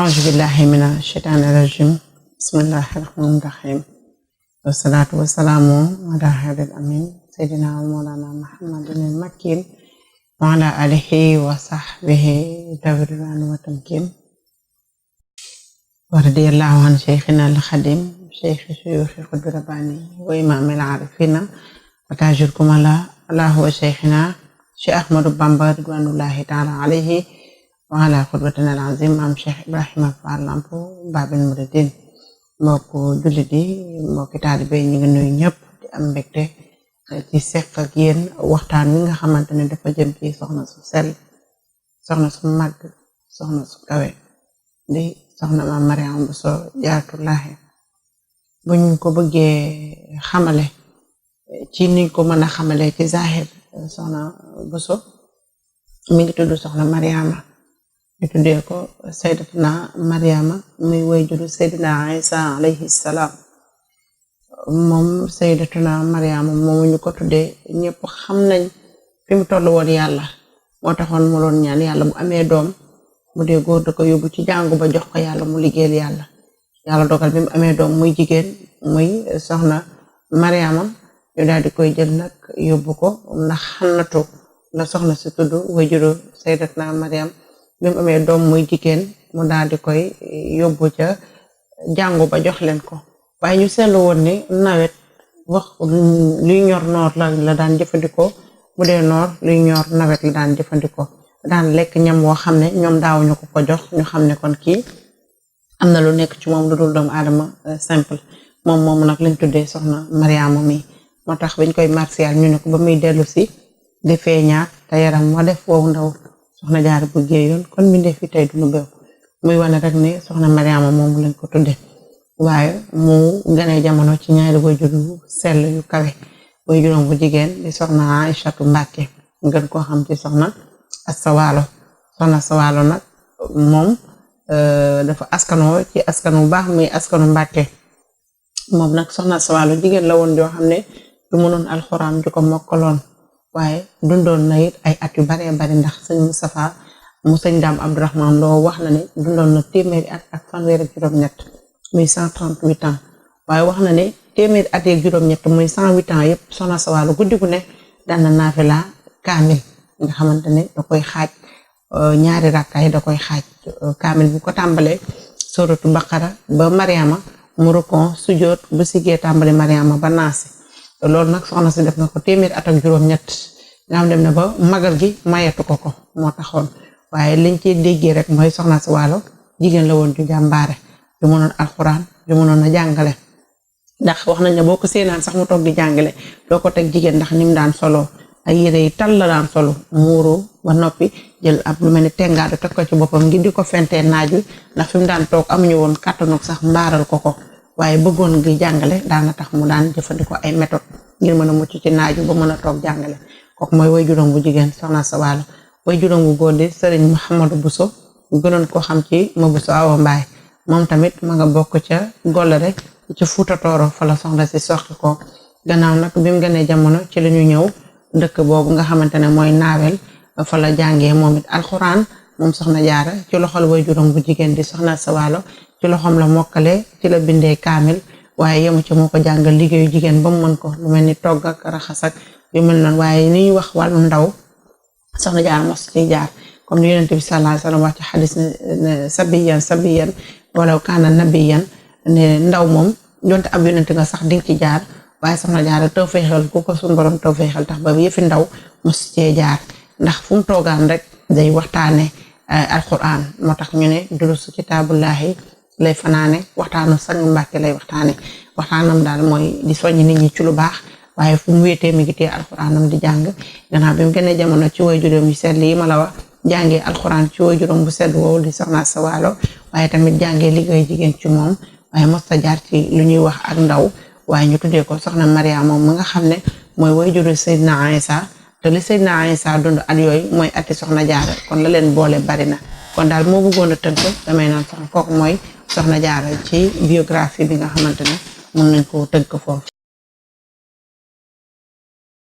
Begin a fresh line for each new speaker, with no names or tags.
أعوذ بالله من الشيطان الرجيم بسم الله الرحمن الرحيم والصلاة والسلام على هذا الأمين سيدنا ومولانا محمد المكين وعلى آله وصحبه ذوي الرضوان والتمكين ورضي الله عن شيخنا الخديم شيخ شيوخ قطب رباني وإمام العارفين وتاجركم الله هو شيخنا شيخ أحمد بامبا رضوان الله تعالى عليه وعلى خطبتنا العظيم am Cheikh Ibrahima Fall Lamp Babil Mouridine mbokk jullit yi mbokk taalibe ñi ngi nuyu ñëpp di am mbégte ci sekk ak yéen waxtaan wi nga xamante ne dafa jëm ci soxna su sell soxna su màgg soxna su kawe di soxna Maam Mariama Bousso Jaaratullaahi buñ ko bëggee xamale ci niñ ko mën a xamale ci zahir soxna Bousso mi ngi tudd soxna Mariama ñu tuddee ko sayyidatuna Mariama muy wayjuru Seydina Isa alayhi salaam moom sayyidatuna Mariama moomu ñu ko tuddee ñëpp xam nañ fi mu toll woon yàlla moo taxoon mu doon ñaan yàlla bu amee doom bu dee góor da ko yóbbu ci jàngu ba jox ko yàlla mu liggéeyal yàlla dogal bi mu amee doom muy jigéen muy soxna Mariama ñu daal di koy jël nag yóbbu ko ndax Xannatu la soxna si tudd wayjuru sayyidatuna Mariam bi mu amee doom muy jigéen mu daal di koy yóbbu ca jàngu ba jox leen ko waaye ñu seetlu woon ni nawet wax luy ñor noor la daan jëfandikoo bu dee noor luy ñor nawet la daan jëfandikoo daan lekk ñam woo xam ne ñoom daawuñu ko jox ñu xam ne kon kii am na lu nekk ci moom lu dul doomu aadama simple moom nag lañ tuddee soxna Mariama mi moo tax bañ koy martial ñu ne ko ba muy dellu si di feeñaat te yaram wa def woowu ndaw soxna Jaara bu géeyoon kon mi def fi tey du nu bew muy wane rek ne soxna Mariama moom lañ ko tudde waaye mu gane jamono ci ñaari wayjur yu sell yu kawe wayjuram bu jigéen di soxna Aïchatu Mbàkke ngeen koo xam ci soxna Asawaalo soxna Asawaalo nag moom dafa askanoo ci askan bu baax muy askanu Mbàkke moom nag soxna Asawaalo jigéen la woon joo xam ne du mënoon alxuraan ju ko mokkaloon waaye dundoon na it ay at yu baree bari ndax sëñ Moustapha mu sëñ Daam Abdourahman loo wax na ne dundoon na téeméeri at ak fanweer ak juróom-ñett muy 138 ans waaye wax na ne téeméeri at ak juróom-ñett muy 108 ans yëpp soxna Sawaalo guddi gu ne daan na naafila kaamil nga xamante ne da koy xaaj ñaari rakkaay da koy xaaj kaamil bu ko tàmbalee suratu Baqara ba Mariama mu rukon sujjoot bu sigee tàmbale Mariama ba naasi loolu nag soxna si def na ko téeméeri at ak juróom-ñett nga xam dem na ba magal gi mayatu ko moo taxoon waaye liñ ci déggee rek mooy soxna si Waalo jigéen la woon ju jàmbaare ju mënoon alxuraan ju mënoon a jàngale ndax wax nañ ne boo ko séenaan sax mu toog di jàngale doo ko teg jigéen ndax ni mu daan solo ay yére yi tal la daan solo muuru ba noppi jël ab lu mel ni tengaadu teg ko ci boppam ngir di ko fentee naaj wi ndax fi mu daan toog amuñu woon kàttanu sax mbaaral ko waaye bëggoon gi jàngale daana tax mu daan jëfandikoo ay méthode ngir mën a mucc ci naaju ba mën a toog jàngale kooku mooy wayjuram bu jigéen soxna sa Waalo wayjuram bu góor di sëriñ Mouhamadou Bousso gënoon ko xam ci ma Bousso Awa Mbaay moom tamit ma nga bokk ca Golle rek ci Fuuta Tooro fa la soxna si soxi ko gannaaw nag bi mu gënee jamono ci la ñu ñëw dëkk boobu nga xamante ne mooy Naawel fa la jàngee moom it alxuraan moom soxna Jaara ci loxol wayjuram bu jigéen di soxna sa Waalo ci loxoom la mokkale ci la bindee kaamil waaye yemu ci moo ko jàngal liggéeyu jigéen ba mu mën ko lu mel ni togg ak raxas ak yu mel noonu waaye ni ñuy wax wàllu ndaw soxna Jaara mos ci jaar comme ni Yonent bi sallallahu alayhi wa sallam wax ci xadis ne sabiyan wala kaana nabiyan ne ndaw moom donte ab yonent nga sax dinga ci jaar waaye soxna Jaara tawfeexal ku ko suñu borom tawfeexal tax ba yëfi ndaw mos cee jaar ndax fu mu toogaan rek day waxtaane alquran moo tax ñu ne durusu kitaabullahi lay fanaane waxtaanu sang Mbàkke lay waxtaanam daal mooy di soññ nit ñi ci lu baax waaye fu mu wéetee mi ngi tee alxuraanam di jàng gannaaw bi mu gënee jamono ci wayjuram yu sedd yi ma la wax jàngee alxuraan ci wayjuram bu sedd woowu di soxna sa Waalo waaye tamit jàngee liggéey jigéen ci moom waaye mosta jaar ci lu ñuy wax ak ndaw waaye ñu tuddee ko soxna Mariama moom mu nga xam ne mooy wayjuru Seydina Isa te li Seydina Isa dund at yooyu mooy ati soxna Jaara kon la leen boole bari na kon daal moo bëggoon a tënk damay naan sax kooku mooy soxna Jaara ci biographie bi nga xamante ne mën nañ koo tënk foofu